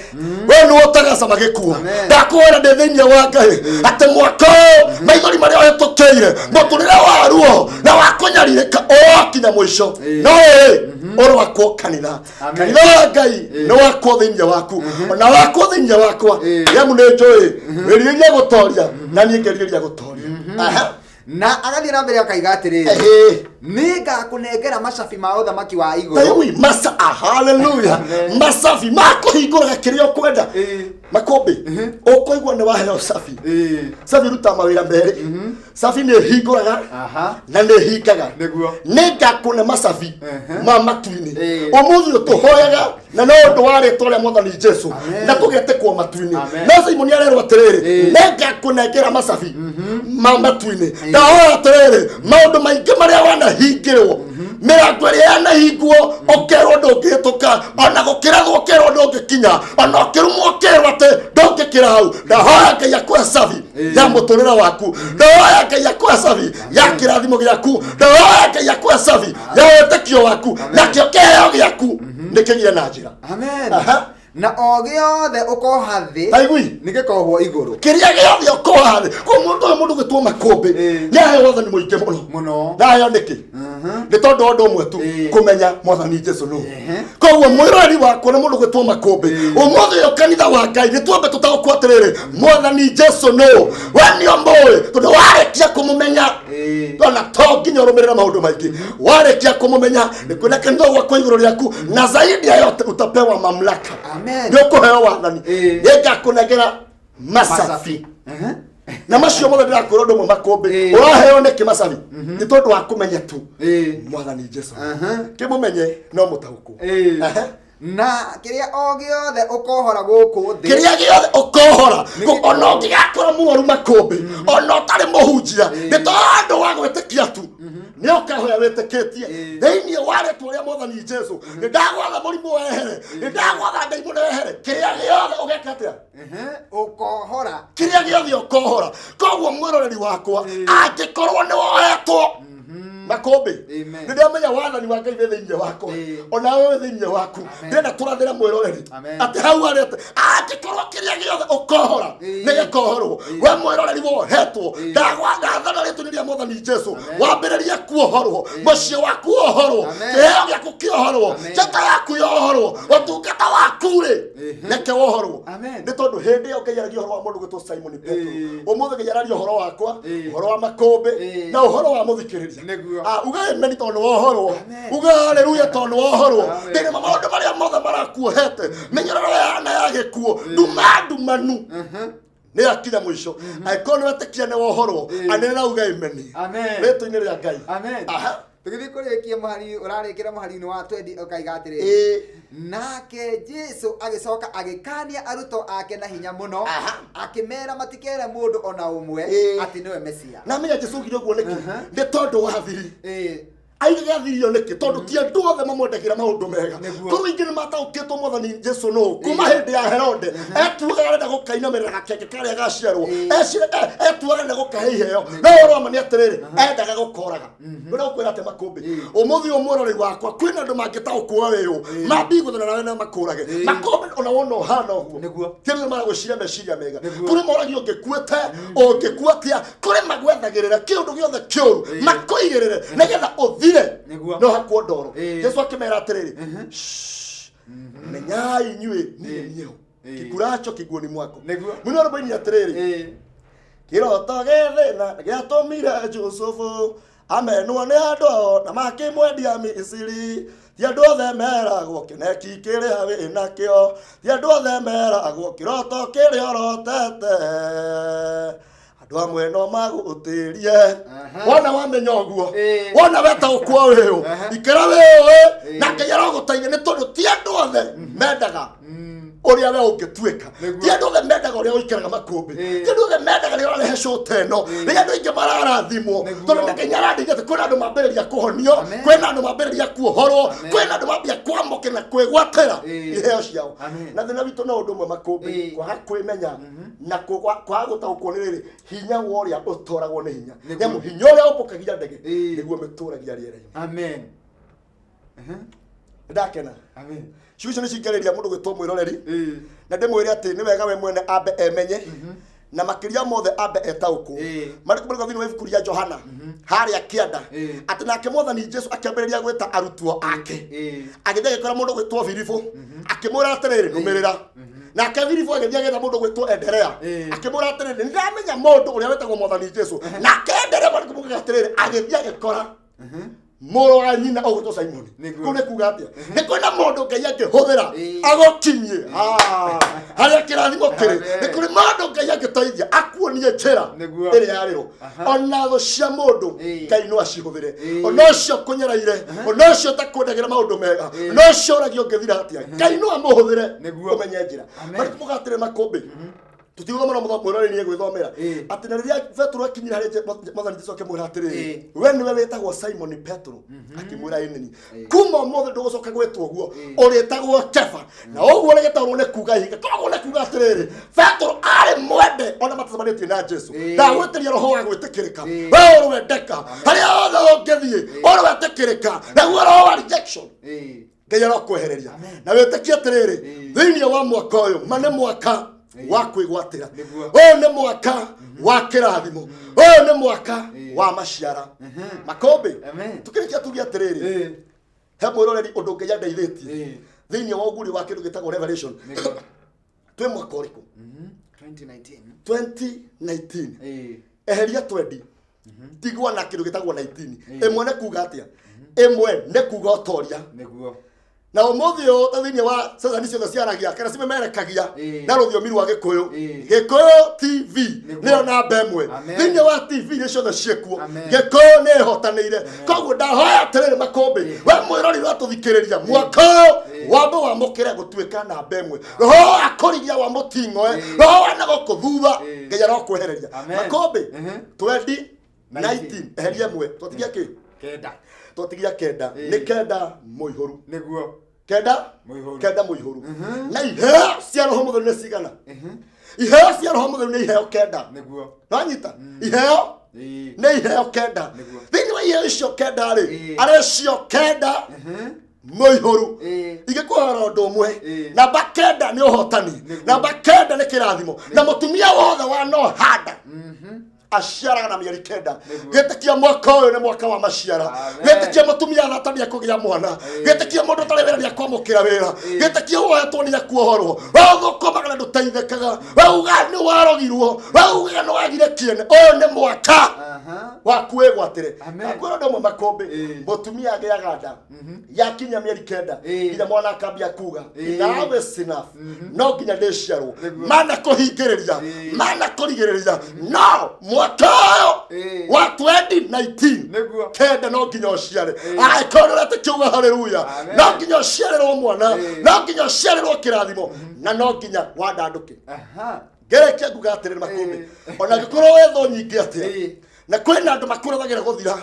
Speaker 3: we nĩwe ũtagacama gĩkuũ.
Speaker 2: Amen.
Speaker 3: Ndakwĩra ndĩ thĩinĩ wa Ngai atĩ mwaka ũyũ, maithori marĩa ũhĩtũkĩire, mũtũrĩre wa ruo na wa kũnyarirĩka ũrokinya mũico, no ĩĩ ũrwakwo kanitha.
Speaker 2: Amen.
Speaker 3: Kanitha wa Ngai nĩ wakwo thĩinĩ waku, ona wakwo thĩinĩ wakwa. Nĩamu nĩ njũĩ wĩrirĩria gũtoria, na niĩ ngerirĩria gũtoria. Aha.
Speaker 2: Na agathiĩ na mbere akaiga atĩrĩrĩ, nĩ ngakũnengera macabi ma ũthamaki wa igũrũ.
Speaker 3: Taigui masa, ah, haleluya.
Speaker 2: Amen.
Speaker 3: Macabi makũhingũraga kĩrĩa ũkwenda. Makũmbĩ, ũkũigua nĩ waheo cabi. Cabi rutaga mawĩra merĩ. Cabi nĩ ĩhingũraga na nĩ ĩhingaga. Nĩ ngakũne macabi ma matu-inĩ. Ũmũthĩ ũyũ tũhoyaga na no ũndũ wa rĩtwa rĩa Mwathani Jesu,
Speaker 2: Amen.
Speaker 3: na tũgetĩkwo matu-inĩ.
Speaker 2: Amen.
Speaker 3: No Simoni arerwo atĩrĩrĩ, nĩ ngakũnengera macabi ma matu-inĩ. Ndahoya atĩrĩrĩ, maũndũ maingĩ marĩa wanahingĩrwo, mĩrango ĩrĩa yanahingwo ũkerwo ndũngĩhĩtũka, ona gũkĩrathwo ũkerwo ndũngĩkinya, ona ũkĩrumwo ũkerwo atĩ ndũngĩkĩra hau, ndahoya Ngai akũhe cabi ya mũtũrĩre waku. Ndahoya Ngai akũhe cabi ya kĩrathimo gĩaku. Ndahoya Ngai akũhe cabi ya wĩtĩkio waku, nakĩo kĩheo gĩaku nĩ kĩgĩe na njĩra.
Speaker 2: Amen.
Speaker 3: Aha.
Speaker 2: Na o gĩothe ũkoha thĩ
Speaker 3: Taigui.
Speaker 2: nĩ gĩkohwo igũrũ.
Speaker 3: Kĩrĩa gĩothe ũkoha thĩ ko mũndũ ũyũ, mũndũ gwĩtwo Makũmbĩ, nĩ aheo wathani mũingĩ mũno.
Speaker 2: Mũno.
Speaker 3: Na aheo nĩkĩ? Nĩ tondũ wa ũndũ ũmwe tu, kũmenya Mwathani Jesu nũ. Koguo Koguo mwĩroreri wakwa na mũndũ gwĩtwo Makũmbĩ, ũmũthĩ ũyũ kanitha wa Ngai nĩ twambe tũtaũkwo atĩrĩrĩ, Mwathani Jesu nũ? We nĩ ũmũĩ, tondũ warĩkia kũmũmenya, ona to nginya ũrũmĩrĩre maũndũ maingĩ. Warĩkia kũmũmenya, nĩ kwĩna kanitha gwakwa igũrũ rĩaku, na zaidi ya yote utapewa mamlaka.
Speaker 2: Amen.
Speaker 3: Nĩ ũkũheo wathani. Nĩngakũnengera macabi. Na macio mothe ndĩrakwĩra ũndũ ũmwe, Makũmbĩ, ũraheo nĩkĩ macabi? Nĩ tondũ wa kũmenya tu Mwathani Jesu. Kĩmũmenye no mũtaũkwo.
Speaker 2: Na kĩrĩa o gĩothe ũkohora gũkũ thĩ,
Speaker 3: Kĩrĩa gĩothe ũkohora, ona ũngĩgakora mũrwaru, Makũmbĩ, ona ũtarĩ mũhunjia, nĩ tondũ wa gwĩtĩkia tu, nĩ ũkahoya wĩtĩkĩtie thĩinĩ wa rĩtwa rĩa Mwathani Jesu, nĩ ndagwatha mũrimũ wehere, nĩ ndagwatha ndaimono wehere. Kĩrĩa gĩothe ũgeka atĩa?
Speaker 2: Ũkohora.
Speaker 3: Kĩrĩa gĩothe ũkohora. Koguo mwĩroreri wakwa, angĩkorwo nĩ wohetwo, Makũmbĩ,
Speaker 2: Amen.
Speaker 3: nĩ ndamenya wathani wa Ngai wĩ thĩinĩ wakwa, ona we wĩ thĩinĩ waku. Ndĩrenda tũrathĩre mwĩroreri
Speaker 2: Amen.
Speaker 3: atĩ hau arĩ atĩ angĩkorwo kĩrĩa gĩothe ũkohora nĩ gĩkohorwo. We mwĩroreri wohetwo, ndathana rĩtwa-inĩ rĩa Mwathani Jesu, wambĩrĩrie kuohorwo, mũciĩ waku wohorwo,
Speaker 2: Amen.
Speaker 3: kĩheo gĩaku kĩohorwo,
Speaker 2: Amen.
Speaker 3: njata yaku yohorwo, ũtungata waku rĩ, reke wohorwo.
Speaker 2: Amen.
Speaker 3: Nĩ tondũ hĩndĩ ĩyo Ngai aragia ũhoro wa mũndũ gwĩtwo Simon Petro, ũmũthĩ Ngai araria ũhoro wakwa, ũhoro wa Makũmbĩ, na ũhoro wa mũthikĩrĩria. Ah, uga amen tondũ wohorwo.
Speaker 2: Amen.
Speaker 3: Uga haleluya tondũ wohorwo.
Speaker 2: Amen.
Speaker 3: Thĩinĩ wa maũndũ marĩa mothe marakuohete, mĩnyororo yana ya gĩkuũ, nduma ndumanu nĩ yakinya mũico. Angĩkorwo nĩ wetĩkia nĩ wohorwo, anĩrĩra uga amen
Speaker 2: Amen.
Speaker 3: rĩtwa-inĩ rĩa Ngai.
Speaker 2: Amen. Tũgĩthiĩ kũrĩkia mũhari, ũrarĩkĩra mũhari-inĩ wa 20, ũkaiga atĩrĩrĩ, nake Jesu agĩcoka agĩkania arutwo ake na hinya mũno, akĩmera matikere mũndũ ona ũmwe atĩ nĩwe Mesia.
Speaker 3: Na menya Jesu augire ũguo nĩkĩ? Nĩ tondũ wa thiri. Aigage thirio nĩkĩ? Tondũ ti andũ othe mamwendagĩra maũndũ mega. Korwo ingĩ nĩ mataũkĩtwo Mwathani Jesu nũ kuma hĩndĩ ya Herode, etuaga arenda gũkainamĩrĩra gakenge karĩa gaciarwo. Etuaga arenda gũkahe iheo, no ũhoro wa ma nĩ atĩrĩrĩ, endaga gũkoraga. Ũrĩa ũkwĩra atĩ, Makũmbĩ, ũmũthĩ ũyũ mwĩroreri wakwa, kwĩna andũ mangĩtaũkwo wĩũ mambi gũthana nawe na makũrage. Makũmbĩ, ona wona ũhana ũguo, ti andũ maragwĩciria meciria mega. Kũrĩ moragio ũngĩkuĩte, ũngĩkua atĩa. Kũrĩ magwethagĩrĩra kĩũndũ gĩothe kĩũru makũigĩrĩre nĩgetha ũthire. No hakwo ndoro. Jesu akĩmera atĩrĩrĩ, "Shh, menyai inyuĩ niĩ niĩ ho kikuracho kiguoni mwako." Mũno rũmbo-inĩ atĩrĩrĩ, kĩroto gĩthĩna gĩatũmire Jusufu amenwo nĩ andũ ao na makĩmwendia Misiri. Ti andũ othe meragwo kĩneki kĩrĩa wĩ nakĩo, ti andũ othe meragwo kĩroto kĩrĩa ũrotete, andũ amwe no magũtĩrie. Wona wamenya ũguo, wona wetaũkwo wĩũ, ikara wĩũĩ na Ngai arogũteithia, nĩ tondũ ti andũ othe mendaga ũrĩa we ũngĩtuĩka. Ti andũ othe mendaga ũrĩa ũikaraga, Makũmbĩ. Ti andũ othe mendaga rĩrĩa ũrarehe cũta ĩno, rĩrĩa andũ aingĩ mararathimwo. Tondũ nĩ Ngai arandeithia atĩ kwĩna andũ mambĩrĩria kũhonio, kwĩna andũ mambĩrĩria kuohorwo, kwĩna andũ mambia kwamũkĩra na kwĩgwatĩra iheo ciao. Na thĩna witũ no ũndũ ũmwe, Makũmbĩ, kwaga kwĩmenya na kwaga gũtaũkwo nĩ rĩrĩ hinya wa ũrĩa ũtoragwo nĩ hinya. Nĩamu hinya ũrĩa ũmbũkagia ndege nĩguo mĩtũragia rĩera-inĩ.
Speaker 2: Amen.
Speaker 3: Ndakena.
Speaker 2: Amen.
Speaker 3: Ciugo icio nĩ cingĩarĩria mũndũ gwĩtwo mwĩroreri, na ndĩmwĩre atĩ nĩ wega we mwene ambe emenye, na makĩria mothe ambe etaũkwo. Marĩkũ marĩkũ thĩinĩ wa ibuku rĩa Johana harĩa kĩanda, atĩ nake Mwathani Jesu akĩambĩrĩria gwĩta arutwo ake, agĩthiĩ agĩkora mũndũ gwĩtwo Filipo, akĩmwĩra atĩrĩrĩ, "Nũmĩrĩra." Nake Filipo agĩthiĩ agĩetha mũndũ gwĩtwo Enderea, akĩmwĩra atĩrĩrĩ, "Nĩ ndamenya mũndũ ũrĩa wĩtagwo Mwathani Jesu." Nake Enderea, marĩkũ mugaga atĩrĩrĩ, agĩthiĩ agĩkora mũrũ wa nyina ũgwĩtwo Simoni. Kũu nĩ kuga atĩa? Nĩ kwĩna mũndũ Ngai angĩhũthĩra agũkinyie harĩa kĩrathimo kĩrĩ. Nĩ kũrĩ mũndũ Ngai angĩteithia akuonie njĩra ĩrĩa yarĩho. Ona thũ cia mũndũ, Ngai no acihũthĩre. Ona ũcio kũnyereire, ona ũcio ũtakwendagĩra maũndũ mega, ona ũcio ũragia ũngĩthira atĩa, Ngai no amũhũthĩre ũmenye njĩra. Marĩkũ mũgatĩrĩ, Makũmbĩ, tũtigũthoma no mwĩroreri nĩ gwĩthomera, atĩ na rĩrĩa Petero akinyire harĩ Mwathani Jesu, akĩmwĩra atĩrĩrĩ, "We nĩwe wĩtagwo Simon Petero?" Akĩmwĩra, "Ĩ nĩ niĩ." "Kuma ũmũthĩ ndũgũcoka gwĩtwo ũguo, ũrĩtagwo Kefa." Na ũguo rĩgĩtaũrwo nĩ kuga ihiga. Koguo nĩ kuga atĩrĩrĩ, Petero arĩ mwende ona matacemanĩtie na Jesu. Ndagwĩtĩria roho wa gwĩtĩkĩrĩka. We ũrwendeka harĩa hothe ũngĩthiĩ, ũrwetĩkĩrĩka. Naguo roho wa rejection, Ngai arokwehereria. Na wĩtĩkie atĩrĩrĩ, thĩinĩ wa mwaka ũyũ, ma nĩ mwaka wa kwĩgwatĩra. Ũyũ nĩ mwaka wa kĩrathimo, ũyũ nĩ mwaka wa maciara, Makũmbĩ.
Speaker 2: Amen.
Speaker 3: Tũkĩrĩkia tuge atĩrĩrĩ, he mwĩroreri ũndũ Ngai andeithĩtie. Thĩinĩ wa ũguũrio wa kĩndũ gĩtagwo Revelation, twĩ mwaka ũrĩkũ?
Speaker 2: 2019.
Speaker 3: 2019.
Speaker 2: Ĩĩ.
Speaker 3: Eheria 20, tigwo na kĩndũ gĩtagwo 19. Ĩmwe nĩ kuga atĩa? Ĩmwe nĩ kuga ũtoria. Na ũmũthĩ ũyũ ta thĩinĩ wa ceceni ciothe ciaragia kana cimemerekagia na rũthiomi rwa Gĩkũyũ, Gĩkũyũ TV nĩyo namba ĩmwe.
Speaker 2: Amen.
Speaker 3: Thĩinĩ wa TV iria ciothe ciĩkuo,
Speaker 2: Amen.
Speaker 3: Gĩkũyũ nĩ ĩhotanĩire. Koguo ndahoya atĩrĩrĩ makũmbĩ, we mwĩrori ũratũthikĩrĩria, mwaka ũyũ wambe wamũkĩre gũtuĩka namba ĩmwe. Roho wa kũrigia wa mũting'oe, roho wa na gũkũ thutha, Ngai arokwehereria.
Speaker 2: Amen.
Speaker 3: Makũmbĩ, 2019, eheria ĩmwe, twatigia kĩ?
Speaker 2: 9.
Speaker 3: Twatigia 9. Nĩ 9 mũihũru. 9.
Speaker 2: Mũihũru.
Speaker 3: 9 mũihũru. Na iheo cia Roho Mũtheru nĩ cigana? Iheo cia Roho Mũtheru nĩ iheo 9. Nanyita iheo nĩ iheo 9. Thĩinĩ wa iheo icio 9 rĩ, arĩ cio 9 mũihũru. Ingĩkũhora ũndũ ũmwe, namba 9 nĩ ũhotani, namba 9 nĩ kĩrathimo, na mũtumia wothe wa no handa aciaraga na mĩeri 9. Gĩtĩkia mwaka ũyũ nĩ mwaka wa maciara.
Speaker 2: Amen.
Speaker 3: Gĩtĩkia mũtumia thata nĩ ekũgĩa mwana. Gĩtĩkia mũndũ ũtarĩ wĩra nĩ ekwamũkĩra wĩra. Gĩtĩkia wohetwo nĩ ekuohorwo. We ũthũkũmaga na ndũteithĩkaga, we ugaga nĩ warogirwo, we ugaga nĩ wagire kĩene, ũyũ nĩ mwaka waku wĩgwatĩre.
Speaker 2: Amen.
Speaker 3: Nakwĩra ũndũ ũmwe makũmbĩ, mũtumia agĩaga nda yakinya mĩeri 9, nginya mwana akambia kuga, "Enough is enough, no nginya ndĩciarwo." Mana kũhingĩrĩria, mana kũrigĩrĩria, no mwaka ũyũ wa 2019, 9 no nginya ũciare. Angĩkorwo nĩ ũretĩkia, uga haleluya.
Speaker 2: Amen.
Speaker 3: No nginya ũciarĩrwo mwana, no nginya ũciarĩrwo kĩrathimo, na no nginya wandandũke. Ngerekia nguga atĩrĩrĩ makũmbĩ, ona angĩkorwo wetho nyingĩ atĩa, na kwĩna andũ makũrathagĩra gũthira,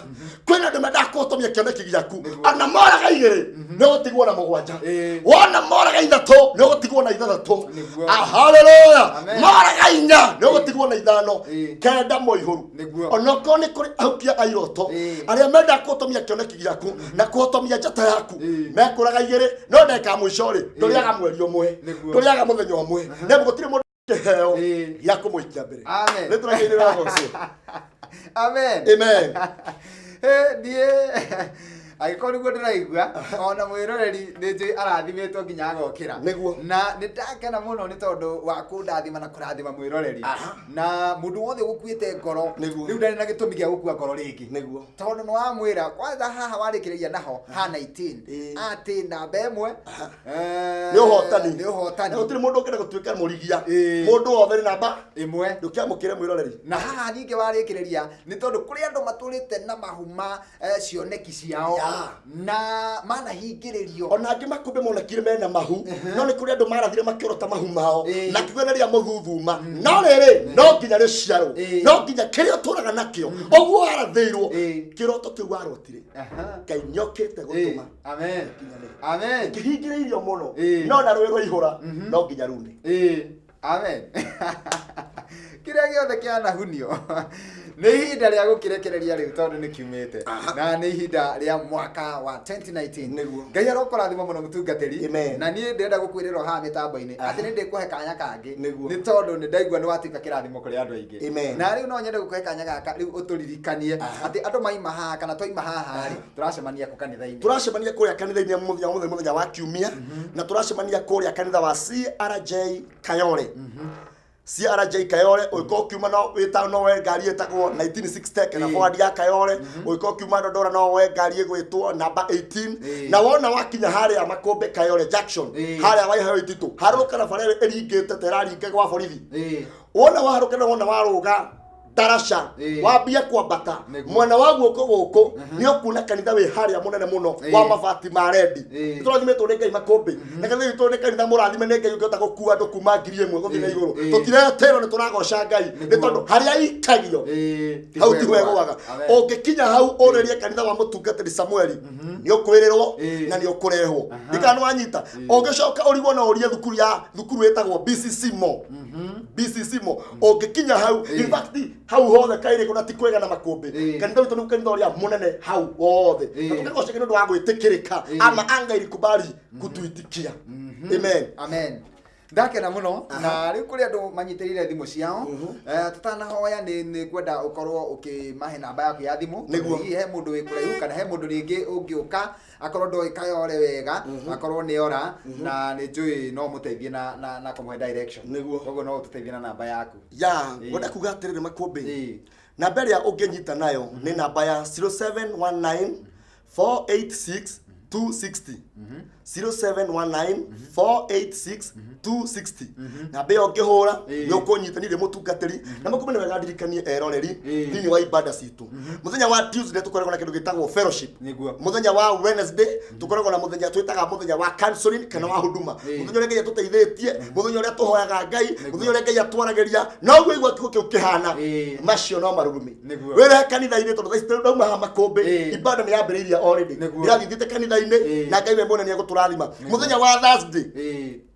Speaker 3: kwĩna andũ mendaga kũhotomia kĩoneki gĩaku, ona moraga 2 nĩ ũgũtigwo na 7. Wona moraga 3 nĩ ũgũtigwo na 6. Haleluya.
Speaker 2: Amen.
Speaker 3: Moraga 4 nĩ ũgũtigwo na 5. 9 mũihũru. Onokorwo nĩ kũrĩ ahukia a iroto arĩa mendaga kũhotomia kĩoneki gĩaku na kũhotomia njata yaku, mekũraga 2, no ndagĩka ya mũico rĩ, ndũrĩaga mweri ũmwe, ndũrĩaga mũthenya ũmwe, nĩ gũtirĩ mũndũ kĩheo gĩa kũmũikia mbere.
Speaker 2: Amen.
Speaker 3: Rĩtwa rĩa Ngai rĩragocwo.
Speaker 2: Amen.
Speaker 3: Amen.
Speaker 2: Niĩ angĩkorwo nĩguo ndĩraigua, ona mwĩroreri nĩ njũĩ arathimĩtwo nginya agokĩra. Na nĩ ndakena mũno nĩ tondũ wa kũndathima na kũrathima mwĩroreri na mũndũ wothe ũgũkuĩte ngoro. Rĩu ndarĩ na gĩtũmi gĩa gũkua ngoro rĩngĩ, tondũ nĩ wamwĩra kwanza haha warĩkĩrĩria naho ha 19, atĩ namba ĩmwe
Speaker 3: Nĩ ũhotani.
Speaker 2: Nĩ ũhotani.
Speaker 3: Na gũtirĩ mũndũ ũngĩenda gũtuĩka mũrigia. Mũndũ wothe nĩ namba
Speaker 2: 1.
Speaker 3: Ndũkĩamũkĩre, mwĩroreri.
Speaker 2: Na haha ningĩ warĩkĩrĩria nĩ tondũ kũrĩ andũ matũrĩte na mahuma cioneki ciao na manahingĩrĩrio.
Speaker 3: Ona angĩ makũmbĩ monekire mena mahu, no nĩ kũrĩ andũ marathire makĩorota mahu mao na kiugo nĩ rĩa mũthuthuma, no rĩrĩ no nginya rĩciarwo. No nginya kĩrĩa ũtũraga nakĩo ũguo warathĩirwo, kĩroto kĩu warotire, Ngai nĩokĩte gũtũma
Speaker 2: Amen.
Speaker 3: gĩkinyanĩre.
Speaker 2: Amen.
Speaker 3: Kĩhingĩrĩirio mũno, no na rũĩ rwaihũra no nginya rune.
Speaker 2: Amen. Kĩrĩa gĩothe kĩanahunio nĩ ihinda rĩa gũkĩrekereria rĩu, tondũ nĩ kiumĩte na nĩ ihinda rĩa mwaka wa 2019. Ngai arokũrathima mũno, mũtungatĩri.
Speaker 3: Amen.
Speaker 2: Na niĩ ndĩrenda gũkwĩrĩra o haha mĩtambo-inĩ atĩ nĩ ndĩkũhe kanya kangĩ,
Speaker 3: Nĩguo.
Speaker 2: nĩ tondũ nĩ ndaigua nĩ watuĩka kĩrathimo kũrĩ andũ aingĩ.
Speaker 3: Amen.
Speaker 2: Na rĩu no nyende gũkũhe kanya gaka rĩu ũtũririkanie atĩ andũ maima haha kana twaima haha rĩ, tũracemania kũ kanitha-inĩ?
Speaker 3: Tũracemania kũrĩa kanitha-inĩ mũthenya wa mũthenya wa kiumia, na tũracemania kũrĩa kanitha wa CRJ Kayole. CRJ Kayole, ũngĩkorwo ũkiuma no wĩta no woe ngari ĩtagwo 1960 kana forward ya Kayole. Ũngĩkorwo ũkiuma Dodora no woe ngari ĩgwĩtwo namba 18. Na wona wakinya harĩa Makũmbĩ Kayole Junction, harĩa Waiheo Ititũ, harũrũka na bara ĩrĩa ĩringĩte ta ĩraringa gwa borithi. Wona waharũka na wona warũga ndaraca, wambie kwambata mwena wa guoko gũkũ, nĩ ũkuona kanitha wĩ harĩa mũnene mũno wa mabati ma rendi. Tũrathimĩtwo nĩ Ngai makũmbĩ, na kanitha witũ nĩ kanitha mũrathime nĩ Ngai, ũngĩhota gũkua andũ kuma 1000 gũthiĩ na igũrũ. Tũtiretĩrwo, nĩ tũragoca Ngai nĩ tondũ harĩa ikagio hau tiho egwaga.
Speaker 2: Amen.
Speaker 3: Ũngĩkinya hau ũrĩrie kanitha wa mũtungatĩri Samueli, nĩ ũkwĩrĩrwo na nĩ ũkũrehwo. Ndikana nĩ wanyita. Ũngĩcoka ũrigwo no ũrie thukuru ya thukuru ĩtagwo BCC Mo, BCC Mo. Ũngĩkinya hau, in fact hau hothe kairĩ na ti kwega na makũmbĩ, kanitha witũ nĩ kanitha ũrĩa mũnene hau wothe, na tũkagoca nĩ ũndũ wa gwĩtĩkĩrĩka ama anga ilikubali kutuitikia. Amen.
Speaker 2: Amen. Ndakena mũno na rĩu kũrĩ andũ manyitĩrĩire thimũ ciao. Tũtanahoya nĩ ngwenda ũkorwo ũkĩmahe namba yaku ya thimũ.
Speaker 3: Nĩguo.
Speaker 2: Hihi he mũndũ wĩ kũraihu kana he mũndũ rĩngĩ ũngĩũka akorwo ndoĩ Kayole wega, akorwo nĩ ora na nĩ njũĩ no mũteithie na kũmũhe direction.
Speaker 3: Nĩguo.
Speaker 2: Koguo no ũtũteithie na namba yaku.
Speaker 3: Ya.
Speaker 2: Ĩĩ.
Speaker 3: Ngwenda kuga atĩrĩrĩ Makũmbĩ, namba ĩrĩa ũngĩnyita nayo nĩ namba ya 0719 486 260, 0719 486 260. Namba ĩyo ũngĩhũra nĩ ũkũnyita nĩ mũtungatĩri. Na Makũmbĩ, nĩ wega ndirikanie eroreri, thĩinĩ wa ibada citũ mũthenya wa Tuesday tũkoragwo na kĩndũ gĩtagwo fellowship. Mũthenya wa Wednesday tũkoragwo na mũthenya twĩtaga mũthenya wa counseling kana wa huduma, mũthenya ũrĩa Ngai atũteithĩtie, mũthenya ũrĩa tũhoyaga Ngai, mũthenya ũrĩa Ngai atwaragĩria. Noguo igua kiugo kĩu kĩhana, macio no marurumĩ. Wĩrehe kanitha-inĩ, tondũ thaa ici ndauma haha Makũmbĩ, ibada nĩ yambĩrĩirie already. Ndĩrathiĩ thiĩte kanitha-inĩ, na Ngai we mwene nĩ egũtũrathima. Mũthenya wa Thursday,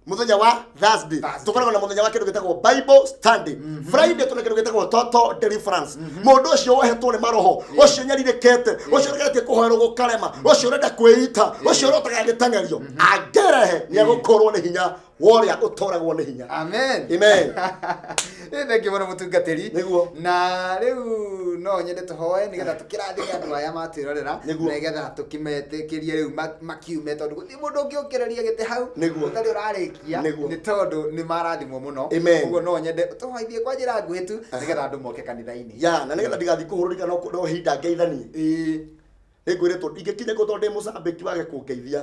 Speaker 3: mũthenya wa Thursday
Speaker 2: Thursday.
Speaker 3: tũkoragwo na mũthenya wa kĩndũ gĩtagwo Bible study. Friday tũna kĩndũ gĩtagwo total deliverance. Mũndũ ũcio wohetwo nĩ maroho, ũcio nyarirĩkĩte, ũcio ũregetie kũhoerwo gũkarema, ũcio ũrenda kwĩita, ũcio ũrotaga gĩteng'erio, angĩrehe nĩ egũkũrwo nĩ hinya wa ũrĩa ũtoragwo nĩ hinya.
Speaker 2: Amen.
Speaker 3: Amen.
Speaker 2: Thengiũ mũno, mũtungatĩri. Na rĩu no nyende tũhoe nĩgetha tũkĩrathime andũ aya matwĩrorera, nĩgetha tũkĩmetĩkĩrie rĩu makiume, tondũ gũtirĩ mũndũ ũngĩũkĩrĩria gĩtĩ hau ũtarĩ ũrarĩkia, nĩ tondũ nĩ marathimwo mũno. Ũguo no nyende tũhoithie kwa njĩra nguhĩ tu nĩgetha andũ moke kanitha-inĩ.
Speaker 3: Ya, na nĩgetha ndigathiĩ kũhũrũrika no hinda ngeithanie, nĩngwĩrĩtwo ndingĩkinya kũ tondũ ndĩ mũcambĩki wage kũngeithia.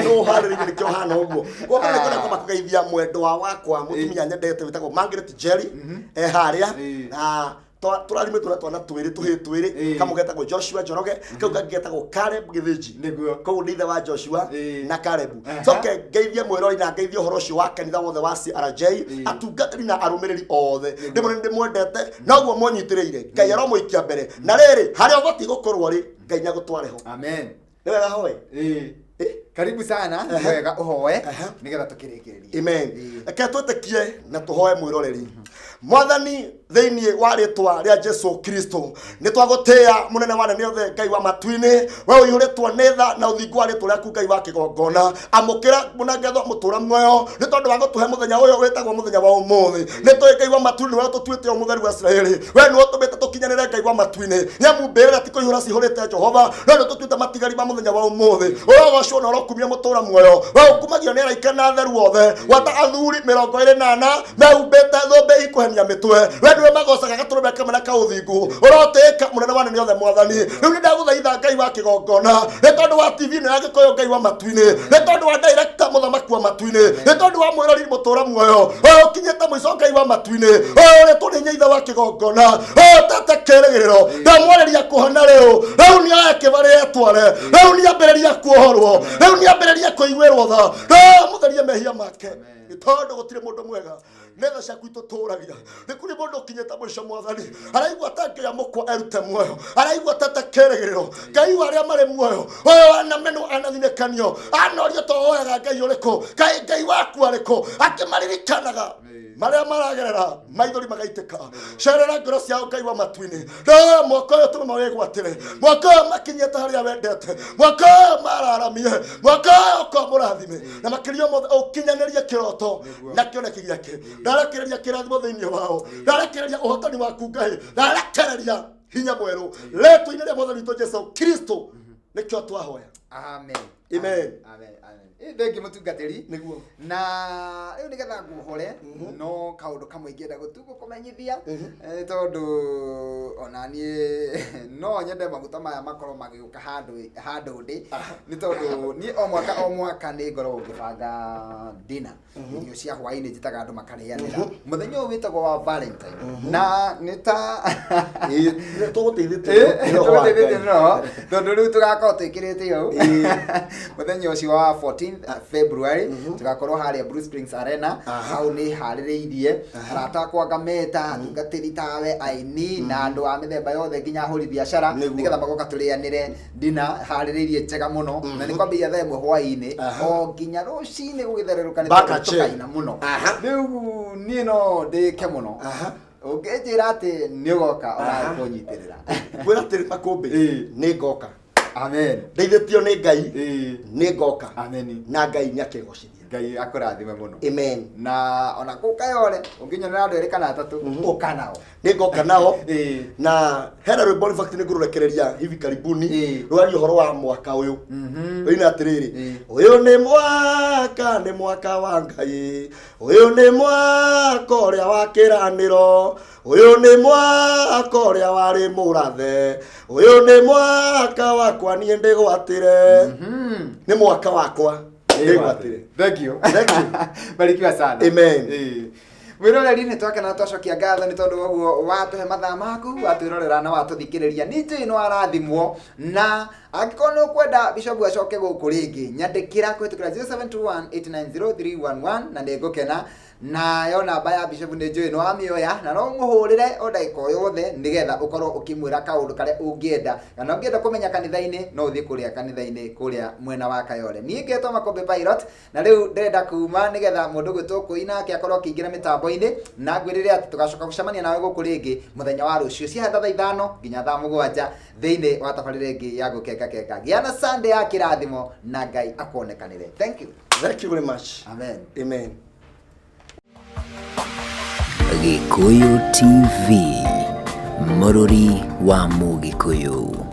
Speaker 3: No ũharĩrĩirie nĩkĩo hana ũguo. Kwa mbere nĩngwenda kwamba kũgeithia mwendwa wakwa, mũtumia nyendete wĩtagwo Margaret Jerry, e harĩa. Na tũrathimĩtwo na twana twĩrĩ, tũhĩĩ twĩrĩ. Kamwe getagwo Joshua Njoroge, kau kangĩ getagwo Caleb Gĩthĩnji. Koguo nĩ ithe wa Joshua na Caleb. Coke ngeithie mwĩrori na ngeithie ũhoro ũcio wa kanitha wothe wa CRJ, atungatĩri na arũmĩrĩri othe. Ndĩmwĩre nĩndĩmwendete, noguo mũnyitĩrĩire Ngai aromũikia mbere, na rĩrĩ harĩa ũbatiĩ gũkorwo rĩ, Ngai nĩagũtware ho.
Speaker 2: Amen.
Speaker 3: Nĩ wega hoe.
Speaker 2: Karibu sana, nĩ wega ũhoe nĩgetha tũkĩrĩkĩrĩrie.
Speaker 3: Amen. Reke twĩtĩkie na tũhoe. Mwĩroreri, Mwathani, thĩinĩ wa rĩtwa rĩa Jesu Kristo, nĩ twagũtĩĩa mũnene wa nene othe, Ngai wa matu-inĩ, we ũiyũrĩtwo nĩ tha na ũthingu wa rĩtwa rĩaku. Ngai wa kĩgongona, amũkĩra mũnangetho mũtũra muoyo nĩ tondũ wa gũtũhe mũthenya ũyũ wĩtagwo mũthenya wa ũmũthĩ. Nĩ tũĩ, Ngai wa matu-inĩ, nĩwe ũtũtuĩte o mũtheru wa Isiraeli, we nĩwe ũtũmĩte tũkinyanĩre, Ngai wa matu-inĩ, nĩamu mbĩrĩra ti kũihũra cihũrĩte, Jehova, no nĩ ũtũtuĩte matigari ma mũthenya wa ũmũthĩ. Ũrogocwo na ũrokumio mũtũra muoyo, we ũkumagio nĩ araika na atheru othe, gwata athuri 24 mehumbĩte thũmbĩ ikũhenia mĩtwe. We nĩwe magocaga gatũrũme kamwe na kaũthingu. Ũrotĩĩka mũnene wa nene othe, Mwathani. Rĩu nĩ ndagũthaitha, Ngai wa kĩgongona, nĩ tondũ wa TV ĩno ya Gĩkũyũ, Ngai wa matu-inĩ, nĩ tondũ wa director, mũthamaki wa matu-inĩ, nĩ tondũ wa mwĩrori mũtũra muoyo ũyũ ũkinyĩte mũico, Ngai wa matu-inĩ, ũyũ ũrĩtwo nĩ nyaithe wa kĩgongona, ũyũ tete kĩrĩgĩrĩro. Ndamwarĩria kũhona rĩu, rĩu nĩ oe kĩbarĩ etware, rĩu nĩ ambĩrĩria kuohorwo, rĩu nĩ ambĩrĩria kũiguĩrwo tha, rĩu mũtherie mehia make, nĩ tondũ gũtirĩ mũndũ mwega, nĩ tha ciaku itũtũragia. Nĩ kũrĩ mũndũ ũkinyĩte mũico, Mwathani, araigua ta ngĩoya mũkwa erute muoyo, araigua ta ta kĩrĩgĩrĩro. Ngai wa arĩa marĩ muoyo, ũyũ anamenwo, anathinĩkanio, anorio to oyaga Ngai ũrĩkũ, Ngai, Ngai waku arĩkũ, akĩmaririkanaga marĩa maragerera, maithori magaitĩka. Cerera ngoro ciao, Ngai wa matu-inĩ. No mwaka ũyũ tũme mawĩgwatĩre, mwaka ũyũ makinyĩte harĩa wendete, mwaka ũyũ mararamie, mwaka ũyũ ũkorwo mũrathime, na makĩria mothe ũkinyanĩrie kĩroto na kĩoneki gĩake. Ndarekereria kĩrathimo thĩinĩ wao, ndarekereria ũhotani waku, Ngai, ndarekereria hinya mwerũ rĩtwa-inĩ rĩa Mwathani witũ Jesu Kristo, nĩkĩo twahoya.
Speaker 2: Amen.
Speaker 3: Amen.
Speaker 2: Amen, amen. Thengiũ, mũtungatĩri. Na rĩu nĩgetha nguohore, no kaũndũ kamwe ingĩenda gũkũmenyithia, tondũ ona niĩ no nyende maguta maya makorwo magĩũka handũ ndĩ, nĩ tondũ niĩ o mwaka o mwaka nĩ ngoragwo ngĩbanga dinner, irio cia hwaĩ-inĩ, njĩtaga andũ makarĩanĩra mũthenya ũyũ wĩtagwo wa Valentine, na nĩ ta
Speaker 3: Tũgũteithĩtie nĩ Roho wa
Speaker 2: tũgũteithĩtie
Speaker 3: Ngai.
Speaker 2: nĩ Roho, tondũ rĩu tũgakorwo twĩkĩrĩte ũũ mũthenya ũcio wa 14 February, tũgakorwo harĩa Blue Springs Arena. Hau nĩ harĩrĩirie arata akwa, ngameta atungatĩri tawe, aini na andũ a mĩthemba yothe, nginya ahũri biacara, nĩgetha magoka tũrĩanĩre dina harĩrĩirie njega mũno, na nĩ kwambĩrĩria thaa 1 hwaĩ-inĩ o nginya rũcinĩ gũgĩthererũka, nĩ
Speaker 3: Baka
Speaker 2: tondũ
Speaker 3: che.
Speaker 2: tũkaina mũno. Rĩu niĩ no ndĩke mũno ũngĩnjĩra atĩ nĩ ũgoka ona kũnyitĩrĩra.
Speaker 3: Kwĩra atĩrĩ, Makũmbĩ, nĩ ngoka.
Speaker 2: Amen.
Speaker 3: Ndeithĩtio nĩ Ngai, nĩ ngoka.
Speaker 2: Amen.
Speaker 3: Na Ngai nĩ akegocithia.
Speaker 2: Ngai akũrathime mũno.
Speaker 3: Amen.
Speaker 2: Na ona kũu Kayole ũngĩnyonera andũ erĩ kana atatũ, ũka nao.
Speaker 3: Nĩ ngoka nao. Na hena rwĩmbo, in fact nĩ ngũrũrekereria hivi karibuni, rwaria ũhoro wa mwaka ũyũ. Rũina atĩrĩrĩ, ũyũ nĩ mwaka, nĩ mwaka wa Ngai, ũyũ nĩ mwaka ũrĩa wa kĩranĩro, ũyũ nĩ mwaka ũrĩa warĩ mũrathe, ũyũ nĩ mwaka wakwa niĩ ndĩgwatĩre. Nĩ mwaka wakwa ndĩgwatĩre.
Speaker 2: Thank you.
Speaker 3: Thank you.
Speaker 2: Barikiwa sana.
Speaker 3: Amen.
Speaker 2: Mwĩroreri, nĩ twakena, twacokia ngatho nĩ tondũ wa ũguo watũhe mathaa maku, watwĩrorera na watũthikĩrĩria. Nĩ njũĩ nĩ warathimwo, na angĩkorwo nĩ ũkwenda Bishop acoke gũkũ rĩngĩ, nyandĩkĩra kũhĩtũkĩra 0721890311 na nĩ ngũkena. Nayo namba ya Bishop nĩ njũĩ nĩ wamĩoya, na no ũmũhũrĩre o ndagĩka o yothe nĩgetha ũkorwo ũkĩmwĩra kaũndũ karĩa ũngĩenda, kana ũngĩenda kũmenya kanitha-inĩ, no ũthiĩ kũrĩa kanitha-inĩ kũrĩa mwena wa Kayole. Niĩ ngetwo Makũmbĩ Pilot, na rĩu ndĩrenda kuma nĩgetha mũndũ gwĩtwo kũi nake akorwo akĩingĩra mĩtambo-inĩ, na ngwĩrĩre atĩ tũgacoka gũcemania nawe gũkũ rĩngĩ mũthenya wa rũciũ ciahata thaa 5 nginya thaa 7 thĩinĩ wa tabarĩra ĩngĩ ya Gũkengakenga. Gĩa na Sunday ya kĩrathimo na Ngai akuonekanĩre. Thank you.
Speaker 3: Thank you very much.
Speaker 2: Amen.
Speaker 3: Amen.
Speaker 1: Gĩkũyũ TV, mũrũri wa Mũgĩkũyũ.